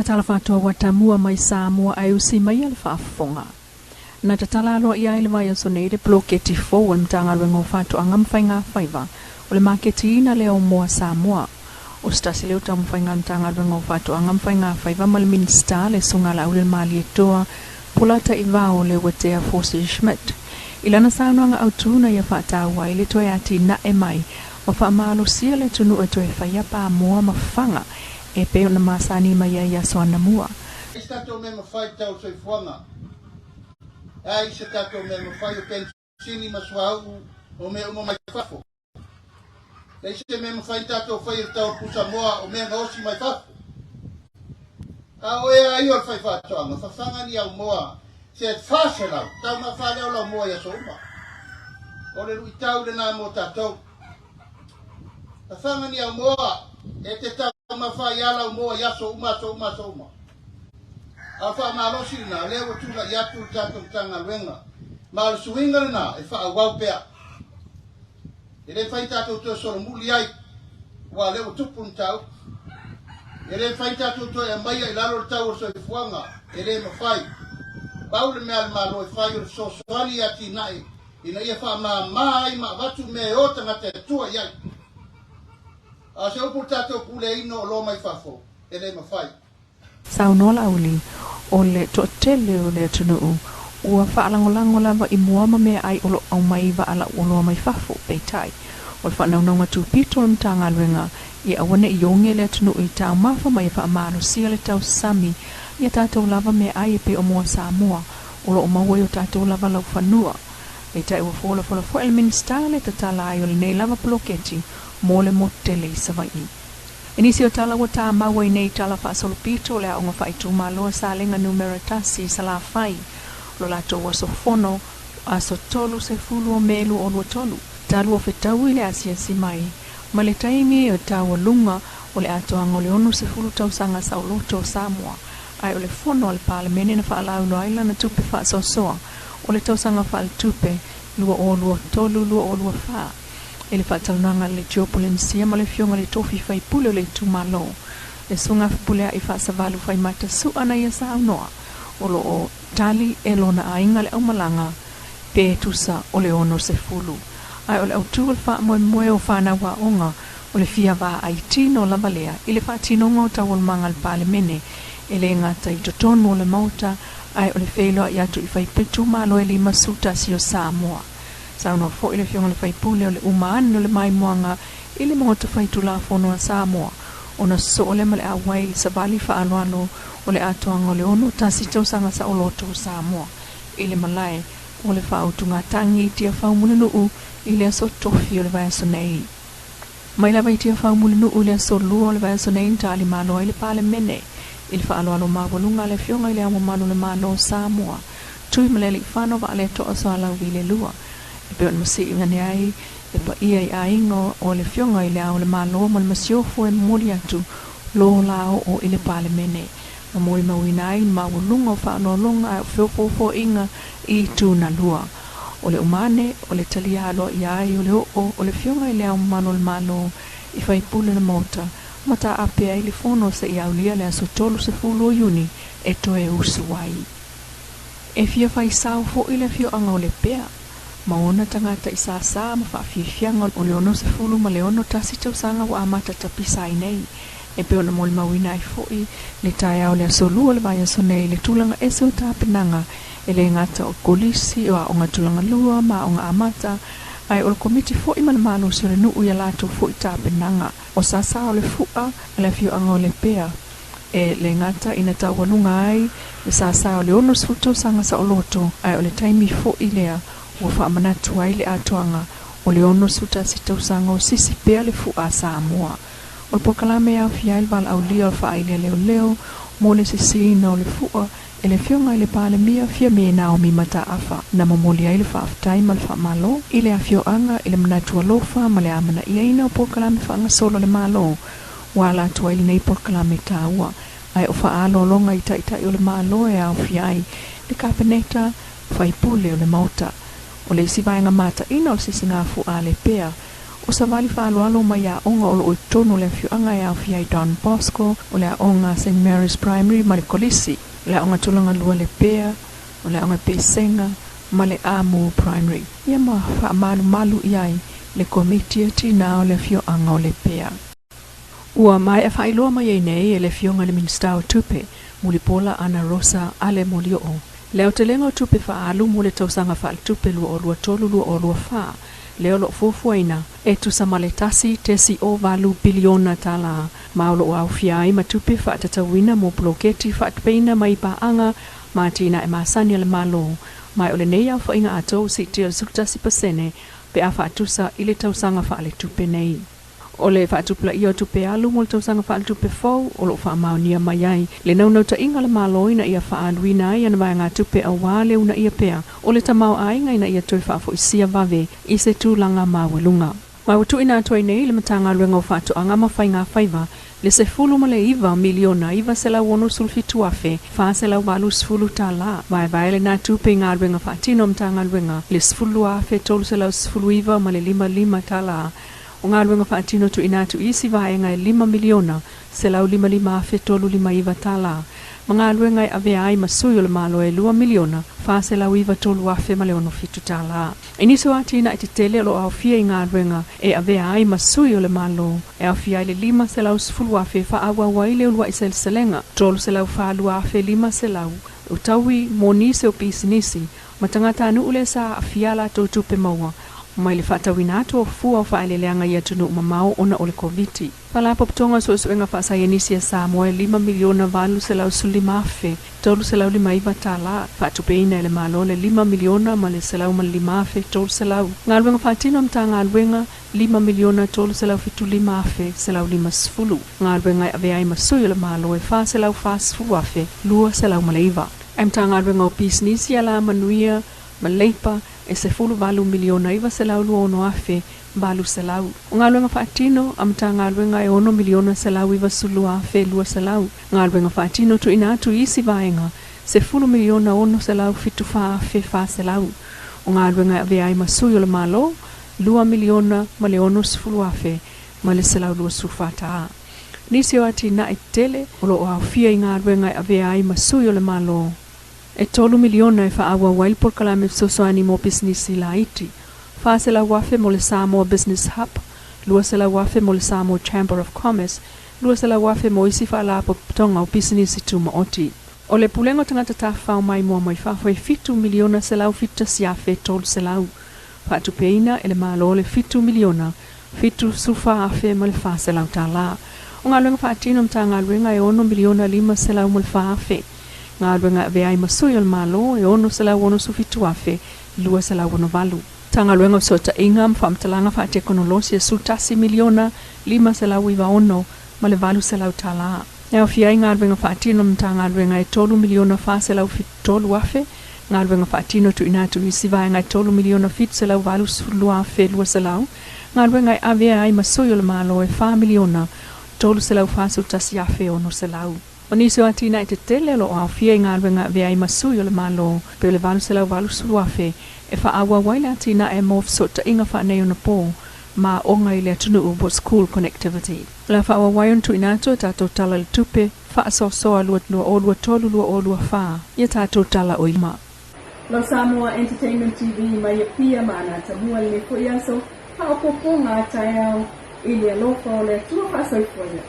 Tala faatoa ua tamua mai Samoa ae usi maia le faafofoga. Na tatala aloaia ai le vaiaso nei le poloketi fou a le Matagaluega o Faatoaga ma Faiga Faiva o le maketiina lea o moa Samoa. O se tasi lea o taumafaiga a le Matagaluega o Faatoaga ma Faiga Faiva ma le Minisita le Susuga Laaulialemalietoa Polataivao Leuatea Forsie Schmidt i lana saunoaga autu na ia faataua ai le toe atinae mai ma faamalosia le atunuu e toe faia pamoa ma faga e pei ona masani mai ai i aso anamua. Ai se tatou mea mafai i tau o le soifuaga? Ai se tatou mea mafai o penisini ma suauu o mea uma mai fafo? Leai se mea mafai ona tatou faia i le tau o le pusa moa o mea gaosi mai fafo. A o ea ai o le faifaatoaga, fafaga ni au moa se 400, taumafa lea o lau moa i aso uma. O le luitau lena mo tatou. Fafaga ni au moa, e te taumafa ai lava lau moa i aso uma, aso uma, aso uma. A o le faamalosi lena, o lea ua tulai atu le tatou Matagaluega, ma o le suiga lena e faaauau pea. E le mafai ona tatou toe solomuli ai, aua o lea ua tupu le mataupu. E le mafai ona tatou toe aumaia i lalo le tau o le soifuaga, e le mafai. Pau le mea a le Malo e fai o le fesoasoani i atinae ina ia faamama ai ma avatu mea e o tagata e tua i ai. A o se upu i le tatou puleaina o oloa mai fafo, e le mafai. Saunoa Laauli, o le toatele o le atunuu ua faalagolago lava i moa ma meaai o lo o aumai vaa lauoloa mai fafo, peitai, o le faanaunauga tupito o le Matagaluega ia aua ne i oge le atunuu i taumafa ma ia faamalosia le tausami i a tatou lava meaai e pei o moa Samoa o lo o maua i o tatou lava laufanua. Peitai ua folafola foi e le Minisita le tatala ai o lenei lava poloketi mo le motu tele i Savaii. I nisi o tala ua tāmau ai nei tala faasolopito o le aoga faaitumalo a Salega Numera 1 i Salafai, o lo latou aso fono, aso 30 o Me 2023, talu o fetaui le asiasi mai ma le taimi o taualuga o le atoaga o le 60 tausaga saoloto o Samoa, ae o le fono a le Palemene na faalauiloa ai lana tupe faasoasoa o le tausaga faaletupe 2023/2024 i le faatalanoaga a le Leitio Polenisia ma le Afioga i le Tofi Faipule o le itumalo, le Susuga Fepuleai Faasavalu Faimata Su'a na ia saunoa o lo o tali e lona aiga le aumalaga pe tusa o le 60. Ae o le autu o le faamoemoe o fanau aoga o le fia vaai tino lava lea i le faatinoga o taualumaga a le Palemene e le gata i totonu o le Maota ae o le feiloai atu i faipule malo e 51 o Samoa. Saunoa foi le Afioga i le Faipule o le uma ane o le maimoaga i le Maota Faitulafono a Samoa ona sosoo lea ma le auai i le savali faaaloalo o le atoaga o le 61 tausaga saoloto o Samoa i le malae o le faautugatagi i Tiafau Mulinuu i le aso tofi o le vaiaso nei. Mai lava i Tiafau Mulinuu i le aso 2 o le vaiaso nei na talimalo ai le Palemene i le faaaloalo maualuga a le Afioga i Le Ao Mamalu o le Malo o Samoa, Tuimalealiifano Vaaletoa Sualauvi le Lua, e pei ona masii ane ai le paia i aiga o le Afioga i Le Ao o le Malo ma le Masiofo e momoli atu lo la oo i le Palemene ma molimauina ai le maualuga o faaaloaloga ae o feofoofoaiga i itu na lua. O le uma ane o le talia aloaia ai o le oo o le Afioga i Le Ao Mamalu o le Malo i faipule o le Maota ma taape ai le fono seia aulia le aso 30 o Iuni e toe usu ai. E fia fai sao foi le afioaga o Lepea ma ona tagata i sāsā ma faafiafiaga o le 60 ma le 61 tausaga ua amata tapisa ai nei, e pei ona molimauina ai foi le taeao o le aso 2 o le vaiaso nei i le tulaga ese o tapenaga e le gata o kolisi o aoga tulaga lua ma aoga amata, ae o le komiti foi ma le malosi o le nuu i a latou foi tapenaga. O sāsā o le fu'a a le afioaga o Lepea e le gata ina taualuga ai le sāsā o le 60 tausaga saoloto, ae o le taimi foi lea ua faamanatu ai le atoaga o le 61 tausaga o sisi pea le fu'a a Samoa. O le polokalame e aofia ai le valaaulia o le faaili a leoleo mo le sisiina o le fu'a e le Afioga i le Palemia Fiame Naomi Mataafa, na momoli ai le faafetai ma le faamalo i le afioaga i le manatu alofa ma le amanaiaina o polokalame faagasolo a le Malo ua ala atu ai lenei polokalame taua, ae o faaaloaloga i taitai o le Malo e aofia ai le Kapeneta, faipule o le Maota. O le isi vaega mataina o le sisigafu'a a Lepea, O savali faaaloalo mai aoga o loo i totonu o le afioaga e aofia ai Don Bosco, o le aoga St Mary's Primary ma le Kolisi, o le aoga Tulagalua Lepea, o le aoga Pesega ma le Amu Primary. Ia ma faamalumalu i ai le Komiti a Tinā o le afioaga o Lepea. Ua maea faailoa mai ai nei e le Afioga i le Minisita o Tupe, Mulipola Ana Rosa Ale Molioo, le aotelega o tupe faaalu mo le tausaga faaletupe 2023/2024, lea o lo o fuafuaina e tusa ma le 1.08 piliona tala, ma o lo o aofia ai ma tupe faatatauina mo poloketi faatupeina mai paaga ma atinae masani a le Malo, ma o lenei aofaiga atoa ua siitia i le 11% pe a faatusa i le tausaga faaletupe nei. O le faatupulaia o tupe alu mo le tausaga faaletupe fou o lo o faamaonia mai ai le naunautaiga a le Malo ina ia faaaluina ai ana vaegatupe aua le uunaia pea o le tamaoaiga ina ia toe faafoisia vave i se tulaga maualuga. Ma ua tuuina atu ai nei le Matagaluega o Faatoaga ma Faiga Faiva le $19 miliona $967,480 tala. Vaevae lena tupe i galuega faatino a Matagaluega le $12,319.55 tala. O galuega faatino tuuina atu i isi vaega e $5 miliona $155,359 tala. Ma galuega e avea ai ma sui o le Malo e $2 miliona $403,067 tala. I nisi o atinae tetele o lo o aofia i galuega e avea ai ma sui o le Malo, e aofia ai le $510,000 e faaauau ai le uluai seleselega, $342,500 o taui mo nisi o pisinisi ma tagatanuu lea sa aafia a latou tupe maua mai le faatauina atu o fua o faaeleeleaga i atunuu mamao ona o le Koviti. Faalapotopotoga o Suesuega Faasaienisi a Samoa e $5 miliona $815,000 359 tala, faatupeina e le Malo le $5 miliona ma le $105,300. Galuega faatino a Matagaluega, $5 miliona $375,150. Galuega e avea ai ma sui o le Malo e $440,209. Ae Matagaluega o Pisinisi, Alamanuia ma Leipa e $18 miliona $926,800. O galuega faatino a Matagaluega e $6 miliona $192,200. Galuega faatino tuuina atu i isi vaega, $10 miliona $674,400. O galuega e avea ai ma sui o le Malo, $2 miliona ma le $60,124 tala. Nisi o atinae tetele o lo o aofia i galuega e avea ai ma sui o le Malo, e $3 miliona e faaauau ai le polokalame fesoasoani mo pisinisi laiti, $400,000 mo le Samoa Business Hub, $200,000 mo le Samoa Chamber of Commerce, $200,000 mo isi faalapotopotoga o pisinisi tumaoti. O le Pulega o Tagata Tafafao Maimoa mai Fafo e $7 miliona $171,300. Faatupeina e le Malo le $7 miliona $74,400 tala. O galuega faatino a Matagaluega e $6 miliona $504,000. Galuega e avea ai ma sui o le Malo e $667,268. Matagaluega o Fesootaiga ma Faamatalaga Faatekonolosi e $11 miliona $596 ma le $800 tala. E aofia ai galuega faatino a Matagaluega e $3 miliona $473,000, galuega faatino tuuina atu i isi vaega e $3 miliona $782,200, galuega e avea ai ma sui o le Malo e $4 miliona $341,600. O nisi o atinae tetele o lo o aofia i galuega e avea ai ma sui o le Malo, pei o le $880,000 e faaauau ai le atinae mo fesootaiga faaneionapo ma aoga i le atunuu po o school connectivity. O le a faaauau ai ona tuuina atu a tatou Tala i le Tupe faasoasoa 2023/2024 i a tatou tala o i luma. Lau Samoa Entertainment TV mai Apia ma Anatamua lenei foi aso, faaopoopoga a taeao i le alofa o le Atua faasoifua ia.